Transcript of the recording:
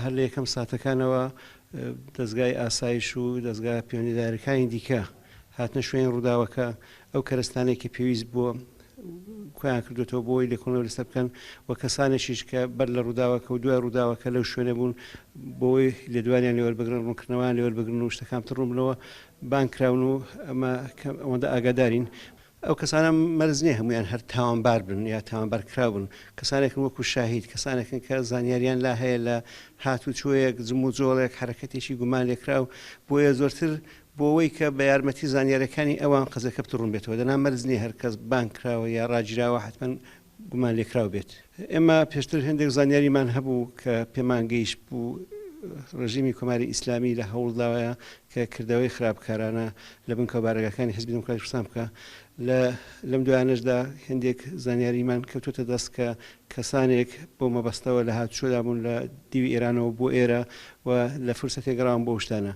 هەر لە یەکەم ساتەکانەوە دەزگای ئاسایش و دەزگا پەیوەندیدارەکانی دیکە هاتنە شوێنی ڕووداوەکە، ئەو کەرەستانەی کە پێویست بووە کۆیان کردوێتەوە بۆ ئەوەی لێکۆڵینەوە لەسەر بکەن و کەسانێکیش کە بەر لە ڕووداوەکە و دوای ڕووداوەکە لەو شوێنە بوون بۆ ئەوەی لێدوانیان لێ وەربگرن، ڕوونکردنەوەیان لێ وەربگرن و شتەکان پتر ڕوون بنەوە بانگ کراون و ئەمە ئەوەندە ئاگادارین. ئەو کەسانە مەرج نییە هەموویان هەر تاوانبار بن یا تاوانبارکراو بن، کەسانێکن وەکو شاهید، کەسانێکن کە زانیاریان لا هەیە لە هاتوچۆیەک، جموجۆڵێک، حەرەکەتێکی گومانلێکراو، بۆیە زۆرتر بۆوەی کە بە یارمەتی زانیاریەکانی ئەوان قەزیەکە پتر ڕوون بێتەوە، دەنا مەرج نییە هەر کەس بانگ کراوە یا ڕاگیراوە حەتمەن گومانلێکراو بێت. ئێمە پێشتر هێندێک زانیاریمان هەبوو کە پێمان گەیشتبوو ڕێژیمی کۆماری ئیسلامی لە هەوڵدایە کە کردەوەی خراپکارانە لە بنکە و بارەگاکانی حیزبی دێموکراتی کوردستان بکا. لە لەم دوایانەشدا هێندێک زانیاریمان کەوتووەتە دەست کە کەسانێک بەو مەبەستەوە لە هاتوچۆدا بوون لە دیوی ئێرانەوە بۆ ئێرە و لە فرسەتێک گەڕاون بۆ ئەو شتانە.